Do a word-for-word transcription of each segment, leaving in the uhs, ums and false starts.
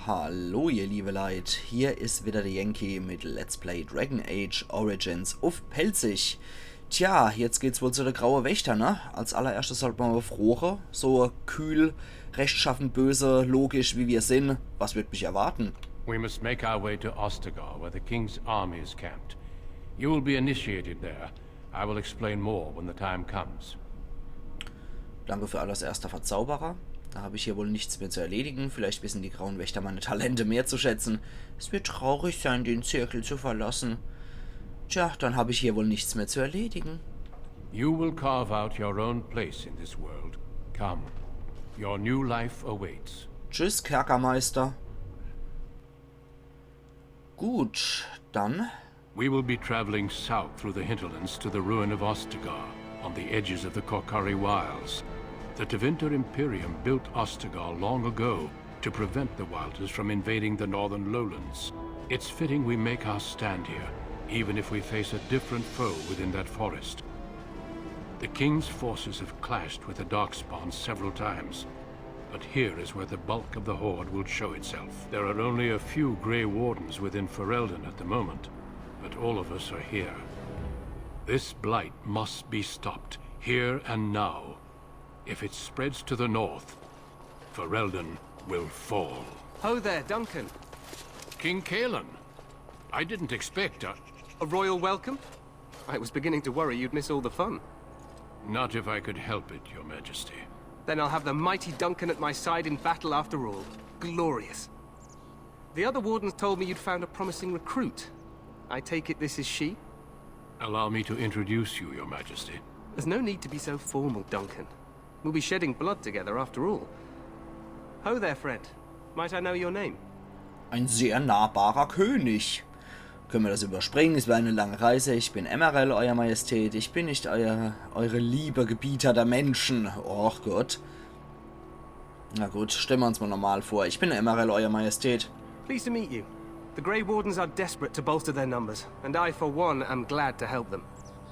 Hallo ihr liebe Leit, hier is wieder der Yankee mit Let's Play Dragon Age Origins uff Pälzisch. Tja, jetzt geht's wohl zu de Graue Wächter, ne? Als allererschtes sollt ma mal befroche, so kühl, rechtschaffen, böse, logisch wie wir sin, was wird mich erwarten? We must make our way to Ostagar, where the king's army is camped. You will be initiated there. I will explain more when the time comes. Danke für alles, erster Verzauberer. Da hab ich hier wohl nichts mehr zu erledigen. Vielleicht wissen die Grauen Wächter meine Talente mehr zu schätzen. Es wird traurig sein, den Zirkel zu verlassen. Tja, dann hab ich hier wohl nichts mehr zu erledigen. You will carve out your own place in this world. Come. Your new life awaits. Tschüss, Kerkermeister. Gut, dann. We will be traveling south through the hinterlands to the ruin of Ostagar, on the edges of the Korcari Wilds. The Tevinter Imperium built Ostagar long ago to prevent the Wilders from invading the northern lowlands. It's fitting we make our stand here, even if we face a different foe within that forest. The king's forces have clashed with the Darkspawn several times, but here is where the bulk of the horde will show itself. There are only a few Grey Wardens within Ferelden at the moment, but all of us are here. This blight must be stopped, here and now. If it spreads to the north, Ferelden will fall. Ho there, Duncan. King Cailan, I didn't expect a... A royal welcome? I was beginning to worry you'd miss all the fun. Not if I could help it, Your Majesty. Then I'll have the mighty Duncan at my side in battle after all. Glorious. The other wardens told me you'd found a promising recruit. I take it this is she? Allow me to introduce you, Your Majesty. There's no need to be so formal, Duncan. We'll be shedding blood together after all. Ho there, friend. Might I know your name? Ein sehr nahbarer König. Können wir das überspringen? Es war eine lange Reise. Ich bin Emerald, Euer Majestät. Ich bin nicht euer, eure liebe Gebieter der Menschen. Och Gott. Na gut, stellen wir uns mal normal vor. Ich bin Emerald, Euer Majestät. Pleased to meet you. The Grey Wardens are desperate to bolster their numbers, and I, for one, am glad to help them.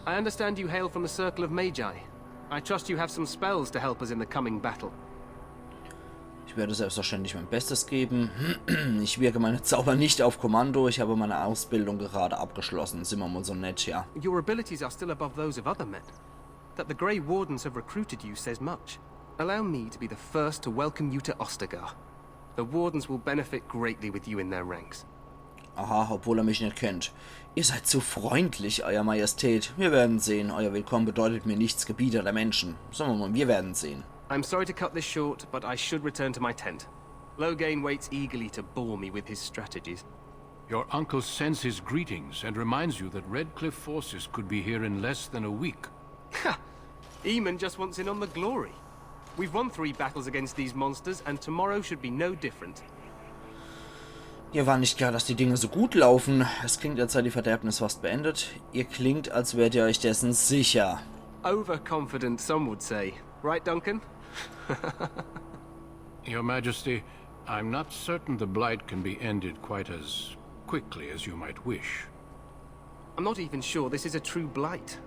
I understand you hail from the Circle of Magi. I trust you have some spells to help us in the coming battle. Ich werde selbstverständlich mein Bestes geben. Ich wirke meine Zauber nicht auf Kommando. Ich habe meine Ausbildung gerade abgeschlossen. Sind wir mal so nett, ja. Your abilities are still above those of other men. That the Grey Wardens have recruited you says much. Allow me to be the first to welcome you to Ostagar. The Wardens will benefit greatly with you in their ranks. Aha, obwohl er mich nicht kennt. Ihr seid zu freundlich, Euer Majestät. Wir werden sehen. Euer Willkommen bedeutet mir nichts, Gebieter der Menschen. Sagen wir mal, wir werden sehen. I'm sorry to cut this short, but I should return to my tent. Loghain waits eagerly to bore me with his strategies. Your uncle sends his greetings and reminds you that Redcliffe forces could be here in less than a week. Ha! Eamon just wants in on the glory. We've won three battles against these monsters, and tomorrow should be no different. Ihr war nicht klar, dass die Dinge so gut laufen. Es klingt, als sei die Verderbnis fast beendet. Ihr klingt, als wärt ihr euch dessen sicher. Overconfident, some would say. Right, Duncan? Your Majesty, I'm not certain the blight can be ended quite as quickly as you might wish. I'm not even sure this is a true blight.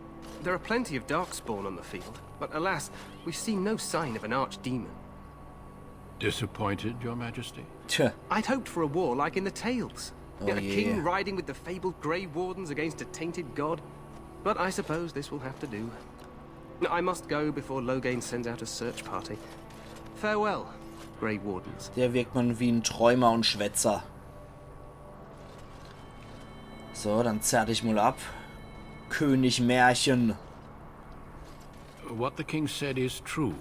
There are plenty of darkspawn on the field, but alas, we've seen no sign of an archdemon. Disappointed, Your Majesty? Tja, I'd hoped for a war like in the Tales. Oh, A king yeah. riding with the fabled Grey Wardens against a tainted god. But I suppose this will have to do. I must go before Loghain sends out a search party. Farewell, Grey Wardens. Der wirkt man wie ein Träumer und Schwätzer. So, dann zerr dich mal ab. König Märchen. What the king said is true.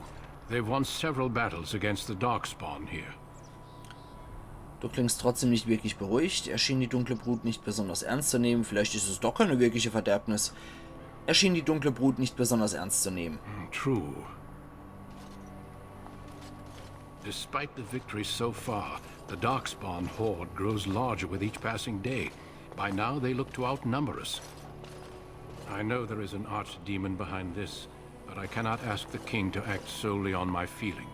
They've won several battles against the Darkspawn here. Du klingst trotzdem nicht wirklich beruhigt. Er schien die dunkle Brut nicht besonders ernst zu nehmen. Vielleicht ist es doch keine wirkliche Verderbnis. Er schien die dunkle Brut nicht besonders ernst zu nehmen. True. Despite the victory so far, the Darkspawn horde grows larger with each passing day. By now they look to outnumber us. I know there is an archdemon behind this, but I cannot ask the king to act solely on my feeling.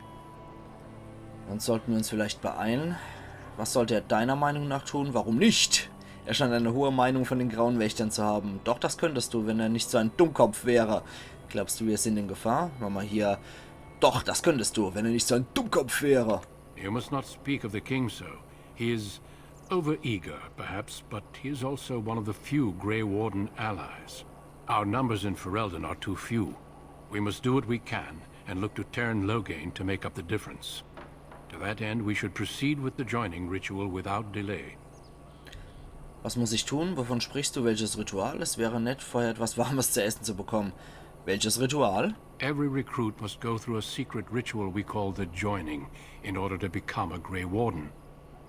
Dann sollten wir uns vielleicht beeilen. Was sollte er deiner Meinung nach tun? Warum nicht? Er scheint eine hohe Meinung von den Grauen Wächtern zu haben. Doch, das könntest du, wenn er nicht so ein Dummkopf wäre. Glaubst du, wir sind in Gefahr? Mach mal hier. Doch, das könntest du, wenn er nicht so ein Dummkopf wäre. You must not speak of the king so. He is overeager, perhaps, but he is also one of the few Grey Warden allies. Our numbers in Ferelden are too few. We must do what we can and look to turn Loghain to make up the difference. To that end, we should proceed with the joining ritual without delay. Was muss ich tun? Wovon sprichst du? Welches Ritual? Es wäre nett, vorher etwas Warmes zu essen zu bekommen. Welches Ritual? Every recruit must go through a secret ritual we call the joining in order to become a Grey Warden.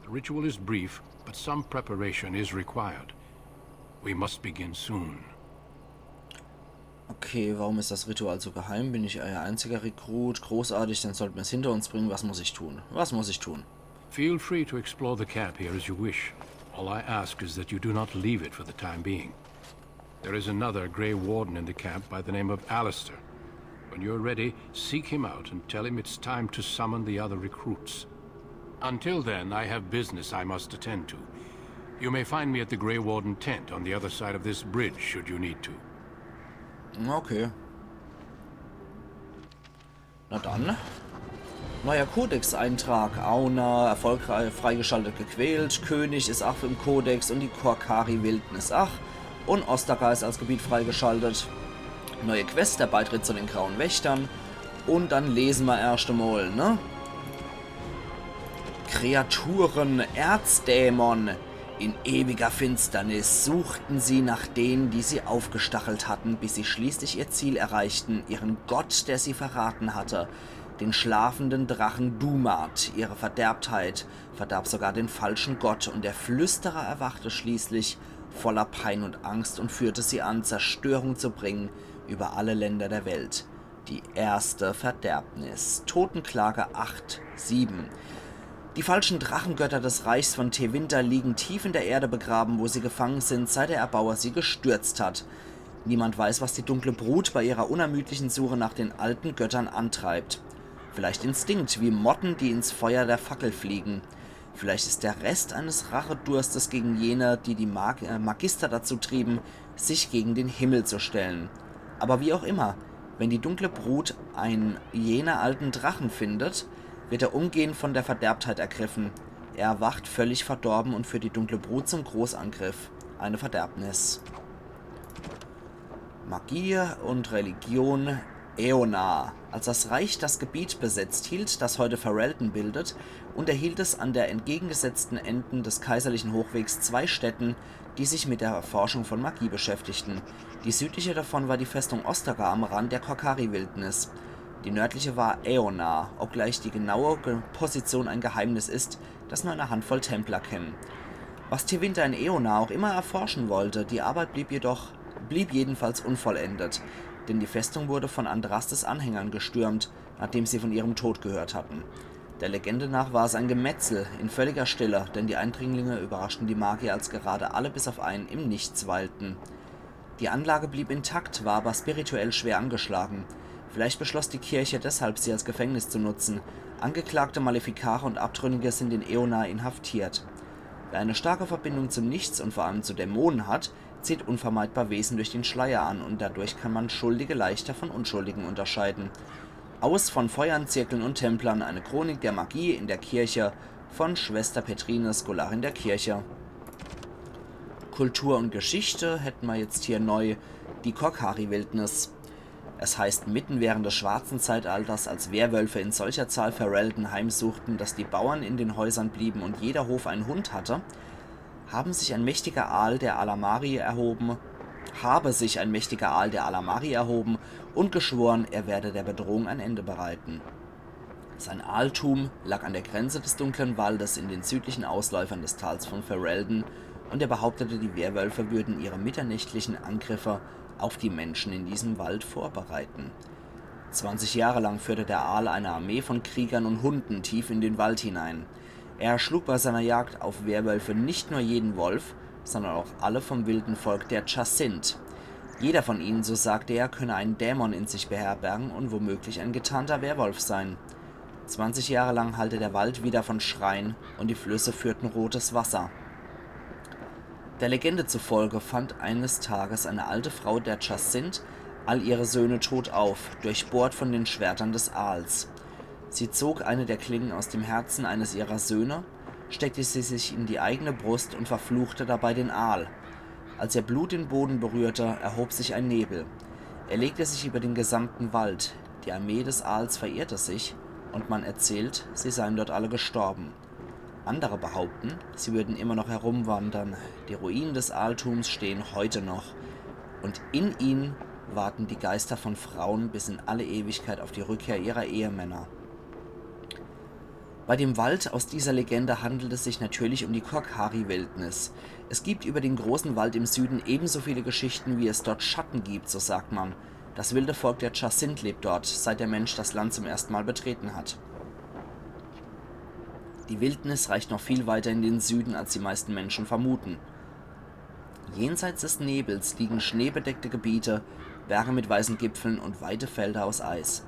The ritual is brief, but some preparation is required. We must begin soon. Okay, warum ist das Ritual so geheim? Bin ich euer einziger Rekrut? Großartig, dann sollten wir es hinter uns bringen. Was muss ich tun? Was muss ich tun? Feel free to explore the camp here as you wish. All I ask is that you do not leave it for the time being. There is another Grey Warden in the camp by the name of Alistair. When you're ready, seek him out and tell him it's time to summon the other recruits. Until then, I have business I must attend to. You may find me at the Grey Warden tent on the other side of this bridge, should you need to. Okay. Na dann. Neuer Codex-Eintrag. Aona, erfolgreich freigeschaltet, gequält. König ist ach im Codex und die Korcari-Wilden ist ach. Und Ostagar ist als Gebiet freigeschaltet. Neue Quest, der Beitritt zu den Grauen Wächtern. Und dann lesen wir erst einmal, ne? Kreaturen, Erzdämon. In ewiger Finsternis suchten sie nach denen, die sie aufgestachelt hatten, bis sie schließlich ihr Ziel erreichten, ihren Gott, der sie verraten hatte, den schlafenden Drachen Dumat. Ihre Verderbtheit verdarb sogar den falschen Gott, und der Flüsterer erwachte schließlich voller Pein und Angst und führte sie an, Zerstörung zu bringen über alle Länder der Welt. Die erste Verderbnis. Totenklage acht sieben. Die falschen Drachengötter des Reichs von Tevinter liegen tief in der Erde begraben, wo sie gefangen sind, seit der Erbauer sie gestürzt hat. Niemand weiß, was die dunkle Brut bei ihrer unermüdlichen Suche nach den alten Göttern antreibt. Vielleicht Instinkt, wie Motten, die ins Feuer der Fackel fliegen. Vielleicht ist der Rest eines Rachedurstes gegen jene, die die Mag äh, Magister dazu trieben, sich gegen den Himmel zu stellen. Aber wie auch immer, wenn die dunkle Brut einen jener alten Drachen findet, wird er umgehend von der Verderbtheit ergriffen. Er erwacht völlig verdorben und führt die dunkle Brut zum Großangriff. Eine Verderbnis. Magie und Religion. Eonar. Als das Reich das Gebiet besetzt hielt, das heute Ferelden bildet, unterhielt es an der entgegengesetzten Enden des kaiserlichen Hochwegs zwei Städten, die sich mit der Erforschung von Magie beschäftigten. Die südliche davon war die Festung Ostagar am Rand der Korcari-Wildnis. Die nördliche war Eonar, obgleich die genaue Ge- Position ein Geheimnis ist, das nur eine Handvoll Templer kennen. Was Tevinter in Eonar auch immer erforschen wollte, die Arbeit blieb jedoch, blieb jedenfalls unvollendet, denn die Festung wurde von Andrastes Anhängern gestürmt, nachdem sie von ihrem Tod gehört hatten. Der Legende nach war es ein Gemetzel in völliger Stille, denn die Eindringlinge überraschten die Magier, als gerade alle bis auf einen im Nichts weilten. Die Anlage blieb intakt, war aber spirituell schwer angeschlagen. Vielleicht beschloss die Kirche deshalb, sie als Gefängnis zu nutzen. Angeklagte, Malefikare und Abtrünnige sind in Eonar inhaftiert. Wer eine starke Verbindung zum Nichts und vor allem zu Dämonen hat, zieht unvermeidbar Wesen durch den Schleier an und dadurch kann man Schuldige leichter von Unschuldigen unterscheiden. Aus von Feuern, Zirkeln und Templern, eine Chronik der Magie in der Kirche von Schwester Petrine, Skolarin der Kirche. Kultur und Geschichte hätten wir jetzt hier neu die Korcari-Wildnis. Es heißt, mitten während des schwarzen Zeitalters, als Werwölfe in solcher Zahl Ferelden heimsuchten, dass die Bauern in den Häusern blieben und jeder Hof einen Hund hatte, haben sich ein mächtiger Aal der Alamari erhoben, habe sich ein mächtiger Aal der Alamari erhoben und geschworen, er werde der Bedrohung ein Ende bereiten. Sein Aaltum lag an der Grenze des dunklen Waldes in den südlichen Ausläufern des Tals von Ferelden und er behauptete, die Werwölfe würden ihre mitternächtlichen Angriffe auf die Menschen in diesem Wald vorbereiten. Zwanzig Jahre lang führte der Aal eine Armee von Kriegern und Hunden tief in den Wald hinein. Er erschlug bei seiner Jagd auf Werwölfe nicht nur jeden Wolf, sondern auch alle vom wilden Volk der Chasind. Jeder von ihnen, so sagte er, könne einen Dämon in sich beherbergen und womöglich ein getarnter Werwolf sein. Zwanzig Jahre lang hallte der Wald wieder von Schreien und die Flüsse führten rotes Wasser. Der Legende zufolge fand eines Tages eine alte Frau der Chasind all ihre Söhne tot auf, durchbohrt von den Schwertern des Aals. Sie zog eine der Klingen aus dem Herzen eines ihrer Söhne, steckte sie sich in die eigene Brust und verfluchte dabei den Aal. Als ihr Blut den Boden berührte, erhob sich ein Nebel. Er legte sich über den gesamten Wald. Die Armee des Aals verirrte sich, und man erzählt, sie seien dort alle gestorben. Andere behaupten, sie würden immer noch herumwandern. Die Ruinen des Aaltums stehen heute noch, und in ihnen warten die Geister von Frauen bis in alle Ewigkeit auf die Rückkehr ihrer Ehemänner. Bei dem Wald aus dieser Legende handelt es sich natürlich um die Korcari-Wildnis. Es gibt über den großen Wald im Süden ebenso viele Geschichten, wie es dort Schatten gibt, so sagt man. Das wilde Volk der Chasind lebt dort, seit der Mensch das Land zum ersten Mal betreten hat. Die Wildnis reicht noch viel weiter in den Süden, als die meisten Menschen vermuten. Jenseits des Nebels liegen schneebedeckte Gebiete, Berge mit weißen Gipfeln und weite Felder aus Eis.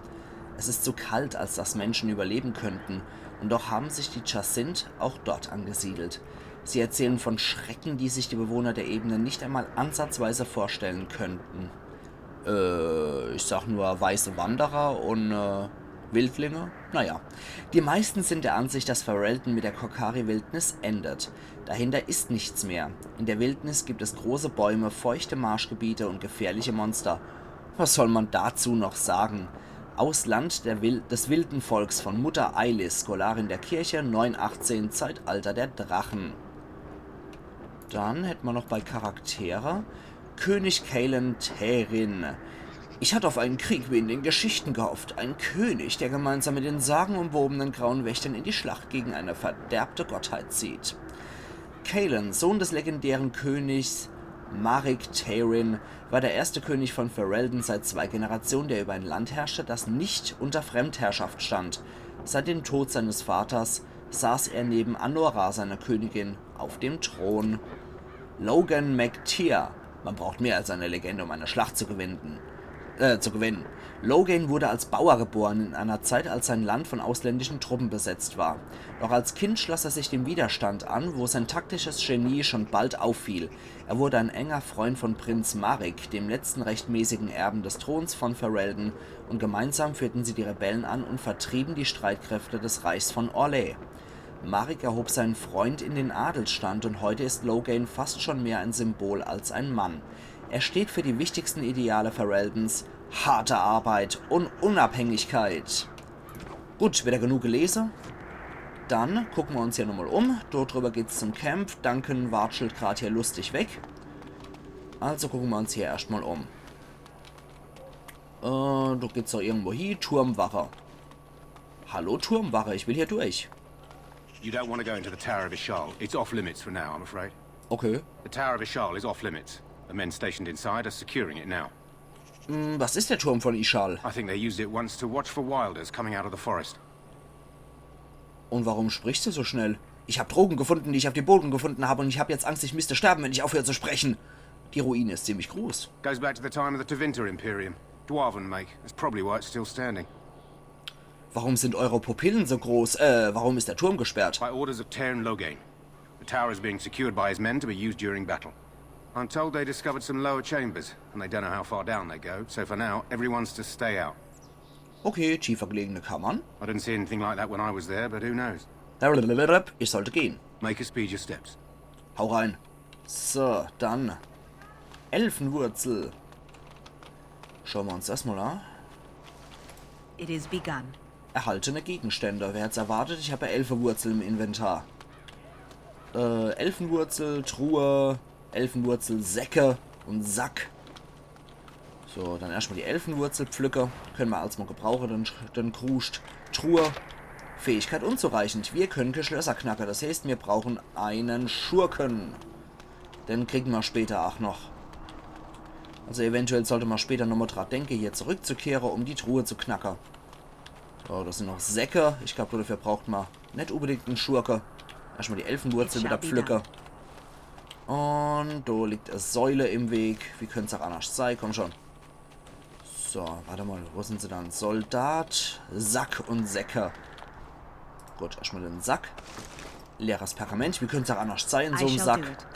Es ist zu kalt, als dass Menschen überleben könnten, und doch haben sich die Chasind auch dort angesiedelt. Sie erzählen von Schrecken, die sich die Bewohner der Ebene nicht einmal ansatzweise vorstellen könnten. Äh, ich sag nur weiße Wanderer und, äh, Wildlinge. Naja, die meisten sind der Ansicht, dass Ferelden mit der Korcari-Wildnis endet. Dahinter ist nichts mehr. In der Wildnis gibt es große Bäume, feuchte Marschgebiete und gefährliche Monster. Was soll man dazu noch sagen? Aus Land der Wil-, des wilden Volks von Mutter Eilis, Skolarin der Kirche, neun achtzehn, Zeitalter der Drachen. Dann hätte man noch bei Charaktere König Cailan Terin. Ich hatte auf einen Krieg wie in den Geschichten gehofft. Ein König, der gemeinsam mit den sagenumwobenen Grauen Wächtern in die Schlacht gegen eine verderbte Gottheit zieht. Cailan, Sohn des legendären Königs Marik Terin, war der erste König von Ferelden seit zwei Generationen, der über ein Land herrschte, das nicht unter Fremdherrschaft stand. Seit dem Tod seines Vaters saß er neben Anora, seiner Königin, auf dem Thron. Logain Mac Teir. Man braucht mehr als eine Legende, um eine Schlacht zu gewinnen. Äh, zu gewinnen. Logain wurde als Bauer geboren, in einer Zeit, als sein Land von ausländischen Truppen besetzt war. Doch als Kind schloss er sich dem Widerstand an, wo sein taktisches Genie schon bald auffiel. Er wurde ein enger Freund von Prinz Marik, dem letzten rechtmäßigen Erben des Throns von Ferelden, und gemeinsam führten sie die Rebellen an und vertrieben die Streitkräfte des Reichs von Orlais. Marik erhob seinen Freund in den Adelsstand und heute ist Logain fast schon mehr ein Symbol als ein Mann. Er steht für die wichtigsten Ideale Fereldens: harte Arbeit und Unabhängigkeit. Gut, wieder genug gelese. Dann gucke mer uns hier nochmal um. Dort drüber geht's zum Camp. Duncan watschelt grad hier lustig weg. Also gucke mer uns hier erscht mal um. Äh, do geht's doch irgendwo hie. Turmwache. Hallo Turmwache, ich will hier durch. You don't want to go into the Tower of Ishal. It's off limits for now, I'm afraid. Okay. The Tower of Ishal is off limits. The men stationed inside are securing it now. Hm, was ist der Turm von Ishal? I think they used it once to watch for wilders coming out of the forest. Und warum sprichst du so schnell? Ich hab Drogen gefunden, die ich auf dem Boden gefunden habe, und ich hab jetzt Angst, ich müsste sterben, wenn ich aufhöre zu sprechen. Die Ruine ist ziemlich groß. Goes back to the time of the Tevinter Imperium. Dwarven make. That's probably why it's still standing. Warum sind eure Pupillen so groß? Äh, warum ist der Turm gesperrt? By orders of Teyrn Loghain. The tower is being secured by his men to be used during battle. I'm told they discovered some lower chambers, and they don't know how far down they go, so for now, everyone's to stay out. Okay, tiefer gelegene Kammern. I didn't see anything like that when I was there, but who knows? Ich sollte gehen. Make a speed your steps. Hau rein. So, dann. Elfenwurzel. Schauen wir uns das mal an. It is begun. Erhaltene Gegenstände. Wer hätte es erwartet? Ich habe Elfenwurzel im Inventar. Äh, Elfenwurzel, Truhe, Elfenwurzel, Säcke und Sack. So, dann erstmal die Elfenwurzel pflücke. Können wir als mal gebrauche, den, den Kruscht. Truhe. Fähigkeit unzureichend. Wir können keine Schlösser knacke. Das heißt, wir brauchen einen Schurken. Den kriegen wir später auch noch. Also eventuell sollte man später nochmal dran denken, hier zurückzukehren, um die Truhe zu knacken. So, das sind noch Säcke. Ich glaube, dafür braucht man nicht unbedingt einen Schurke. Erstmal die Elfenwurzel wieder pflücke. Und da liegt eine Säule im Weg. Wie könnte es auch anders sein? Komm schon. So, warte mal, wo sind sie dann? Soldat, Sack und Säcke. Gut, erstmal den Sack. Leeres Pergament, wie könnte es auch anders sein in so einem Sack?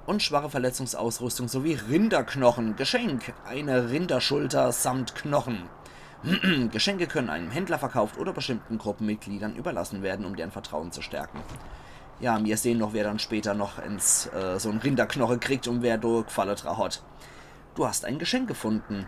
Und schwache Verletzungsausrüstung sowie Rinderknochen. Geschenk, eine Rinderschulter samt Knochen. Geschenke können einem Händler verkauft oder bestimmten Gruppenmitgliedern überlassen werden, um deren Vertrauen zu stärken. Ja, mir sehn noch, wer dann später noch ins, äh, so en Rinderknoche kriegt un wer do Gfalle dra hat. Du hast ein Geschenk gefunden.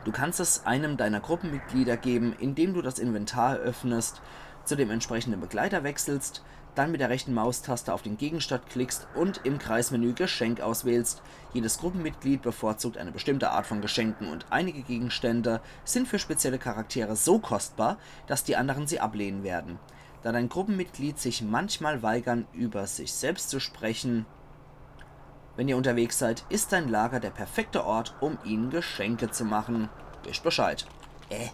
Du kannst es einem deiner Gruppenmitglieder geben, indem du das Inventar öffnest, zu dem entsprechenden Begleiter wechselst, dann mit der rechten Maustaste auf den Gegenstand klickst und im Kreismenü Geschenk auswählst. Jedes Gruppenmitglied bevorzugt eine bestimmte Art von Geschenken und einige Gegenstände sind für spezielle Charaktere so kostbar, dass die anderen sie ablehnen werden. Da dein Gruppenmitglied sich manchmal weigern, über sich selbst zu sprechen, wenn ihr unterwegs seid, ist dein Lager der perfekte Ort, um ihnen Geschenke zu machen. Wisst Bescheid. Äh.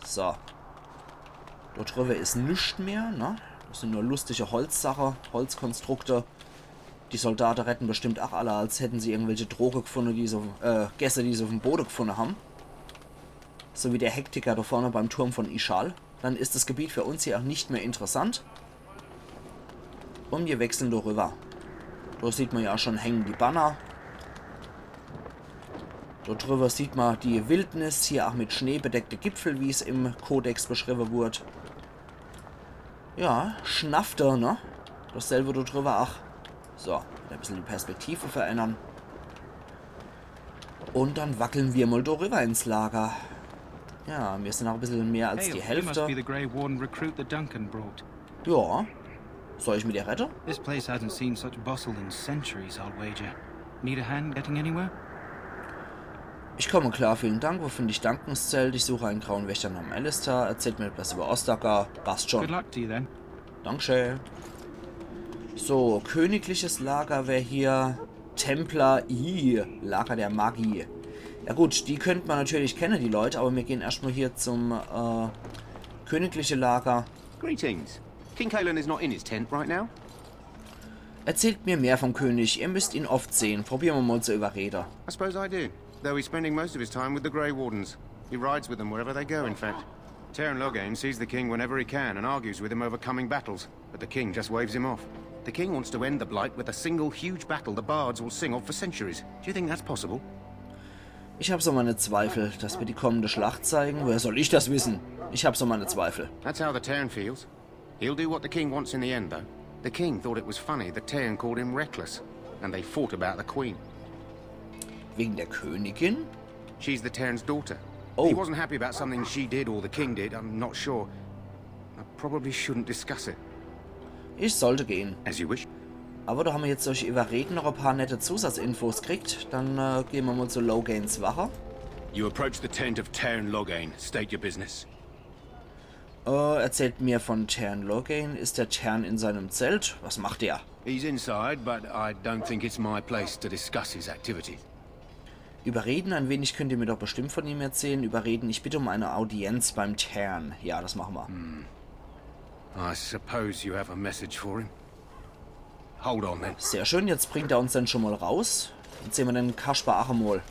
So. Dort driwwe is nix mehr, ne? Das sind nur lustige Holzsache, Holzkonstrukte. Die Soldate redden bestimmt ach alle, als hätten sie irgendwelche Droge gefunde, die sie, äh, gesse, die sie uff'm Bode gefunde haben. So wie der Hektiker da vorne beim Turm von Ixal. Dann ist das Gebiet für uns hier auch nicht mehr interessant. Un mir wechseln do riwwer. Do sieht ma ja schon hängen die Banner. Do driwwe sieht ma die Wildnis, hier auch mit Schnee bedeckte Gipfel, wie's im Kodex beschriwwe wurd. Ja, Schnafte, ne? Dasselbe do driwwe, ach. So, wieder e bissel die Perspektive verännern. Un dann wackeln mir mal do riwwer ins Lager. Ja, mir sind noch e bissel mehr als die Hälfte. Hail, you must be the Grey Warden recruit the Duncan brought. Ja. Soll ich mit dir redde? This place hasn't seen such bustle in centuries, I'll wager. Need a hand getting anywhere? Ich komme klar, vielen Dank. Wo finde ich Duncans Zelt? Ich suche einen grauen Wächter namens Alistair. Erzählt mir etwas über Ostagar. Passt schon. Good luck to you then. Dankeschön. So, königliches Lager wär hier. Templer, i, Lager der Magie. Ja gut, die könnt ma natürlich kenne, die Leut, aber mir gehn erscht mal hier zum, äh, königliche Lager. Greetings. King Cailan is not in his tent right now? Erzählt mir mehr vom König. Ihr müsst ihn oft sehen. Probieren wir mal zu überreden. I suppose I do. Though he's spending most of his time with the Grey Wardens. He rides with them wherever they go, in fact. Teyrn Loghain sees the king whenever he can and argues with him over coming battles, but the king just waves him off. The king wants to end the Blight with a single huge battle the bards will sing of for centuries. Do you think that's possible? Ich hab so meine Zweifel, dass wir die kommende Schlacht zeigen. Woher soll ich das wissen? Ich hab so meine Zweifel. That's how the Teyrn feels. He'll do what the king wants in the end, though. The king thought it was funny the Teyrn called him reckless, and they fought about the queen. Wegen der Königin? She's the Teyrn's daughter. Oh. He wasn't happy about something she did or the king did, I'm not sure. I probably shouldn't discuss it. Ich sollte gehen. As you wish. Aber da haben wir jetzt durch Überreden noch ein paar nette Zusatzinfos gekriegt. Dann, äh, gehen wir mal zu Loghains Wache. You approach the tent of Teyrn Loghain. State your business. Äh, erzählt mir von Teyrn Loghain. Ist der Teyrn in seinem Zelt? Was macht er? He's inside, but I don't think it's my place to discuss his activities. Überreden, ein wenig könnt ihr mir doch bestimmt von ihm erzählen. Überreden, ich bitte um eine Audienz beim Teyrn. Ja, das machen wir. I suppose you have a message for him. Hold on then. Sehr schön, jetzt bringt er uns dann schon mal raus. Jetzt sehen wir den Kasper ach mal.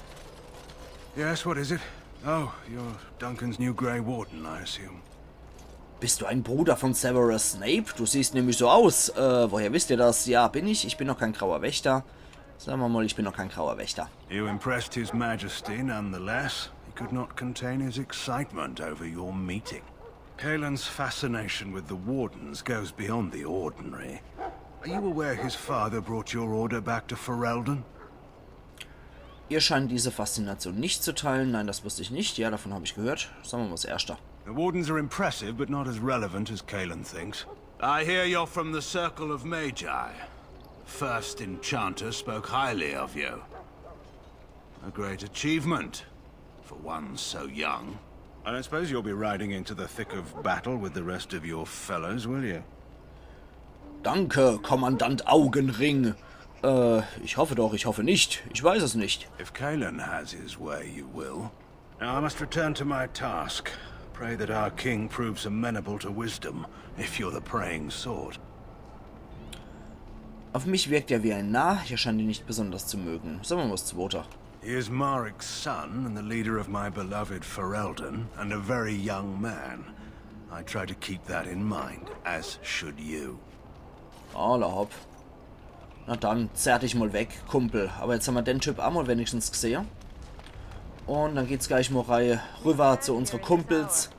Yes, what is it? Oh, you're Duncan's new Grey Warden, I assume. Bist du ein Bruder von Severus Snape? Du siehst nämlich so aus. Äh, woher wisst ihr das? Ja, bin ich. Ich bin noch kein grauer Wächter. Sagen wir mal, ich bin noch kein grauer Wächter. You impressed His Majesty nonetheless. He could not contain his excitement over your meeting. Cailan's fascination with the Wardens goes beyond the ordinary. Are you aware his father brought your order back to Ferelden? Ihr scheint diese Faszination nicht zu teilen. Nein, das wusste ich nicht. Ja, davon habe ich gehört. Sagen wir mal das Erste. The Wardens are impressive, but not as relevant as Cailan thinks. I hear you're from the Circle of Magi. The first enchanter spoke highly of you. A great achievement for one so young. I don't suppose you'll be riding into the thick of battle with the rest of your fellows, will you? Danke, Kommandant Augenring. Äh, ich hoffe doch, ich hoffe nicht. Ich weiß es nicht. If Cailan has his way, you will. Now I must return to my task. Pray that our king proves amenable to wisdom, if you're the praying sort. Auf mich wirkt er wie ein Narr, ihr scheint ihn nicht besonders zu mögen. Sagen wir mal das Zweite. He is Marik's son and the leader of my beloved Ferelden, and a very young man. I try to keep that in mind, as should you. Alla hopp. Na dann, zerr dich mal weg, Kumpel. Aber jetzt haben wir den Typ auch mal wenigstens gesehen. Und dann geht's gleich mal rei-, rüber zu unsere Kumpels.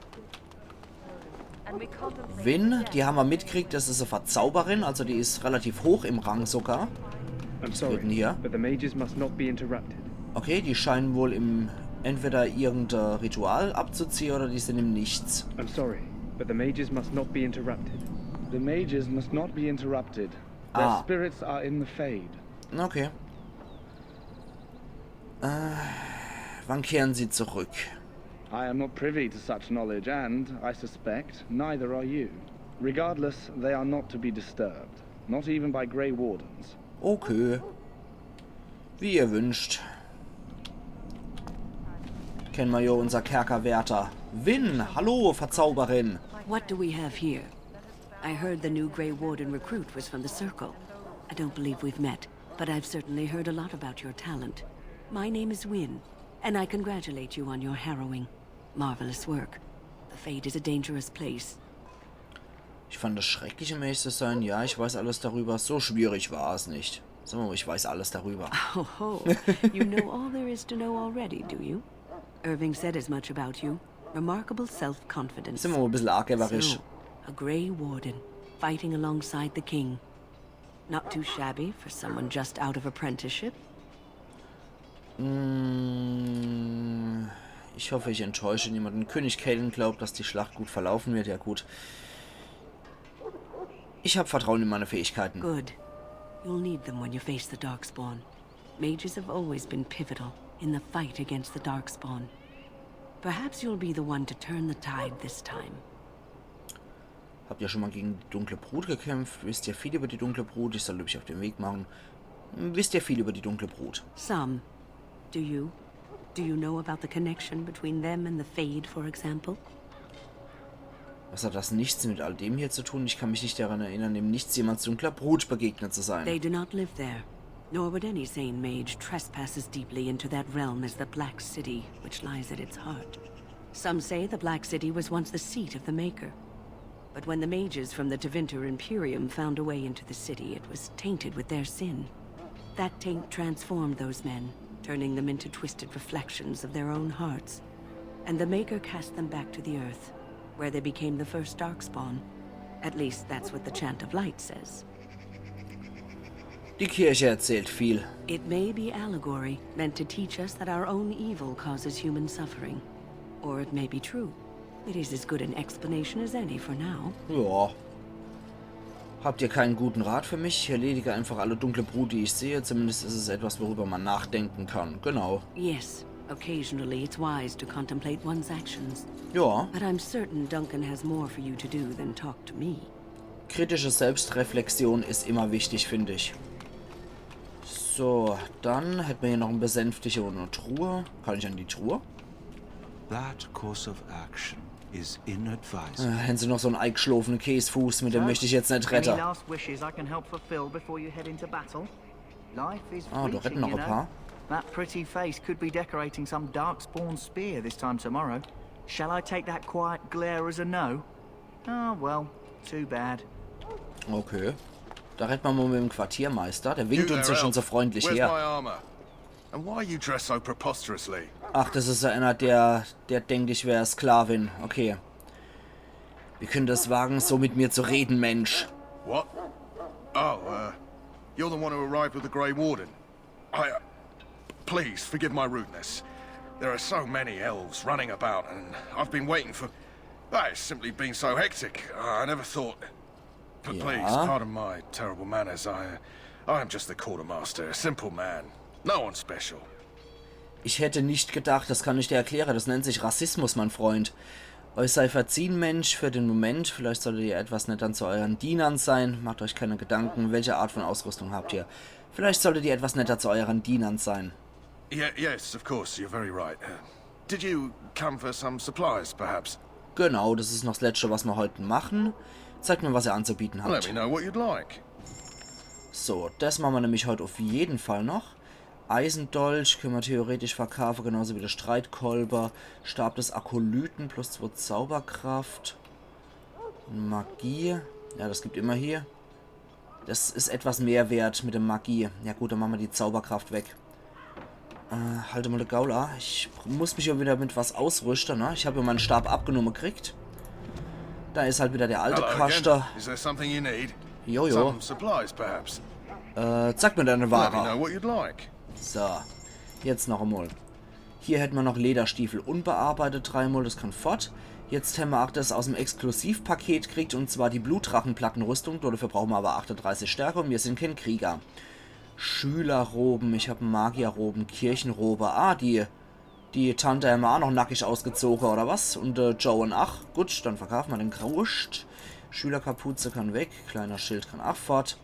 Wynn, die hammer mitgekriegt, das is e Verzauberin, also die is relativ hoch im Rang sogar. I'm Was wird denn sorry, hier? But the mages must not be interrupted. Okay, die scheinen wohl im entweder irgendein Ritual abzuziehen oder die sind im Nichts. I'm sorry, but the mages must not be interrupted. The mages must not be interrupted. Their Ah. Spirits are in the Fade. Okay. Äh, wann kehren sie zurück? I am not privy to such knowledge, and, I suspect, neither are you. Regardless, they are not to be disturbed, not even by Grey Wardens. Okay. Wie ihr wünscht. Kennen mer jo unser Kerkerwärter. Wynn, hallo, Verzauberin. What do we have here? I heard the new Grey Warden recruit was from the Circle. I don't believe we've met, but I've certainly heard a lot about your talent. My name is Wynn, and I congratulate you on your harrowing, marvelous work. The Fade is a dangerous place. Ich fand es schrecklich, um ehrlich zu sein. Ja, ich weiß alles darüber. So schwierig war es nicht. Sag mal, ich weiß alles darüber. Oh ho, you know all there is to know already, do you? Irving said as much about you. Remarkable self-confidence. Sind wir mal ein bisschen argwöhnisch. So, a Grey Warden, fighting alongside the king. Not too shabby for someone just out of apprenticeship. Mm, ich hoffe, ich enttäusche niemanden. König Cailan glaubt, dass die Schlacht gut verlaufen wird. Ja gut. Ich hab Vertrauen in meine Fähigkeiten. Good. You'll need them when you face the Darkspawn. Mages have always been pivotal in the fight against the Darkspawn. Perhaps you'll be the one to turn the tide this time. Habt ihr schon mal gegen die dunkle Brut gekämpft? Wisst ihr viel über die dunkle Brut? Ich soll mich auf den Weg machen. Wisst ihr viel über die dunkle Brut? Some. Do you? Do you know about the connection between them and the Fade, for example? Was hat das Nichts mit all dem hier zu tun? Ich kann mich nicht daran erinnern, im Nichts jemals dunkler Brut begegnet zu sein. They do not live there. Nor would any sane mage trespass as deeply into that realm as the Black City, which lies at its heart. Some say the Black City was once the seat of the Maker. But when the mages from the Tevinter Imperium found a way into the city, it was tainted with their sin. That taint transformed those men, turning them into twisted reflections of their own hearts. And the Maker cast them back to the earth, where they became the first Darkspawn. At least, that's what the Chant of Light says. Die Kirche erzählt viel. It may be allegory, meant to teach us that our own evil causes human suffering. Or it may be true. It is as good an explanation as any for now. Ja. Habt ihr keinen guten Rat für mich? Ich erledige einfach alle dunkle Brut, die ich sehe. Zumindest ist es etwas, worüber man nachdenken kann. Genau. Yes, occasionally it's wise to contemplate one's actions. Ja. But I'm certain Duncan has more for you to do than talk to me. Kritische Selbstreflexion ist immer wichtig, finde ich. So, dann hätten wir hier noch einen Besänftiger und eine Truhe. Kann ich an die Truhe? That course of action is Äh, inadvisable. Hätten sie noch so einen eigeschlofenen Käsfuß, mit dem möchte ich jetzt nicht Any rette. last wishes I can help fulfill before you head into battle? Life is Ah, da retten fleeting, noch you ein know. paar. That pretty face could be decorating some Darkspawn spear this time tomorrow. Shall I take that quiet glare as a no? Ah, well, too bad. Okay. Da retten wir mal mit dem Quartiermeister. Der winkt You uns there, ja schon so elf. freundlich Where's her. My armor? And why are you dressed so preposterously? Ach, das ist ja einer, der, der denkt, ich wäre Sklavin. Okay. Wie könnt ihr es wagen, so mit mir zu reden, Mensch? What? Oh, uh, you're the one who arrived with the Grey Warden. I. Uh, please, forgive my rudeness. There are so many elves running about, and I've been waiting for. Ah, it's simply been so hectic. I never thought. But Yeah? Please, pardon my terrible manners. I. I'm just the quartermaster, a simple man. No one special. Ich hätte nicht gedacht, das kann ich dir erklären. Das nennt sich Rassismus, mein Freund. Euch sei verziehen, Mensch, für den Moment. Vielleicht solltet ihr etwas netter zu euren Dienern sein. Macht euch keine Gedanken. Welche Art von Ausrüstung habt ihr? Vielleicht solltet ihr etwas netter zu euren Dienern sein. Yeah, yes, of course, you're very right. Uh, did you come for some supplies, perhaps? Genau, das ist noch das Letzte, was wir heute machen. Zeigt mir, was ihr anzubieten Let habt. Me know what you'd like. So, das machen wir nämlich heute auf jeden Fall noch. Eisendolch können wir theoretisch verkaufen, genauso wie der Streitkolber. Stab des Akolyten, plus zwei Zauberkraft. Magie. Ja, das gibt immer hier. Das ist etwas mehr wert mit der Magie. Ja gut, dann machen wir die Zauberkraft weg. Äh, halt mal de Gaul a. Ich muss mich ja wieder mit was ausrüsten, ne? Ich habe ja meinen Stab abgenommen gekriegt. Da is halt wieder der alte Hello Kaschter. Again. Is there something you need? Jojo. Some supplies, perhaps? Äh, zeig mir deine Let me Ware. Know what you'd like. So, jetzt noch emol. Hier hätte mer noch Lederstiefel unbearbeitet dreimal, das kann fort. Jetzt hämmer ach das aus dem Exklusivpaket kriegt, und zwar die Blutdrachenplattenrüstung. Dafür brauche mer aber achtunddreißig Stärke und mir sind kein Krieger. Schülerroben, ich hab Magierroben, Kirchenrobe. Ah, die, die Tante hämmer ach noch nackig ausgezoge, oder was? Und äh, Joe und ach, gut, dann verkaufe mer den Kruscht. Schülerkapuze kann weg, kleiner Schild kann ach fort.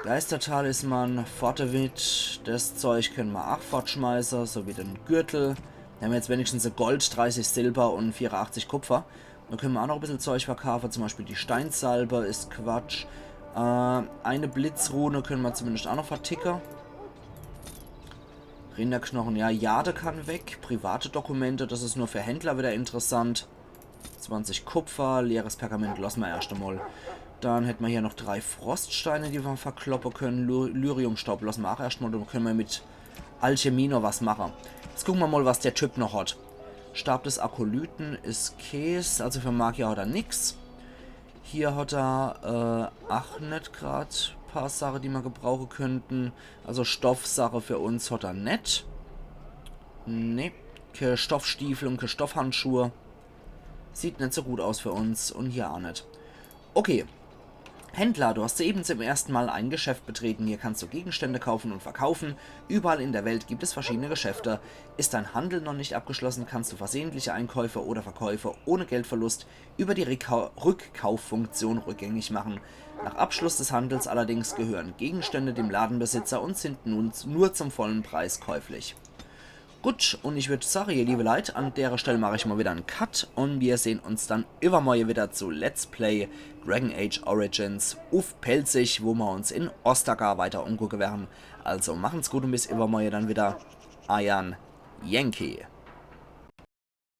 Geistertalisman, fort damit. Das Zeug können mer ach fortschmeiße, so wie den Gürtel. Da hämmer jetzt wenigstens e Gold, dreißig Silber und vierundachtzig Kupfer. Da können mer ach noch e bissel Zeug verkaufe, zum Beispiel die Steinsalbe is Quatsch. Äh, eine Blitzrune können mer zumindest ach noch verticke. Rinderknochen, ja, Jade kann weg. Private Dokumente, das is nur für Händler wieder interessant. Zwanzig Kupfer, leeres Pergament, lass mer erscht emol. Dann hätt mer hier noch drei Froststeine, die mer verkloppe können. Lu- Lyriumstaub lass mer ach erscht emol, dann können mer mit Alchemie noch was mache. Jetzt gucke mer mol, was der Typ noch hat. Stab des Akolyten is Käs, also für Magier hat er nix. Hier hat er äh, ach net grad paar Sache, die mer gebrauche könnten. Also Stoffsache für uns hat er net. Nee, ke Stoffstiefel und ke Stoffhandschuhe. Sieht net so gut aus für uns und hier ach net. Okay. Händler, du hast soeben zum ersten Mal ein Geschäft betreten. Hier kannst du Gegenstände kaufen und verkaufen. Überall in der Welt gibt es verschiedene Geschäfte. Ist dein Handel noch nicht abgeschlossen, kannst du versehentliche Einkäufe oder Verkäufe ohne Geldverlust über die Rückkau- Rückkauffunktion rückgängig machen. Nach Abschluss des Handels allerdings gehören Gegenstände dem Ladenbesitzer und sind nun nur zum vollen Preis käuflich. Gut, und ich würd sage, ihr liebe Leit, an dere Stell mach ich mal wieder en Cut und mir sehn uns dann iwwermorje wieder zu Let's Play Dragon Age Origins uff Pälzisch, wo mer uns in Ostagar weiter umgucke werre. Also machen's gut und bis iwwermorje dann wieder. Eiern Yankee.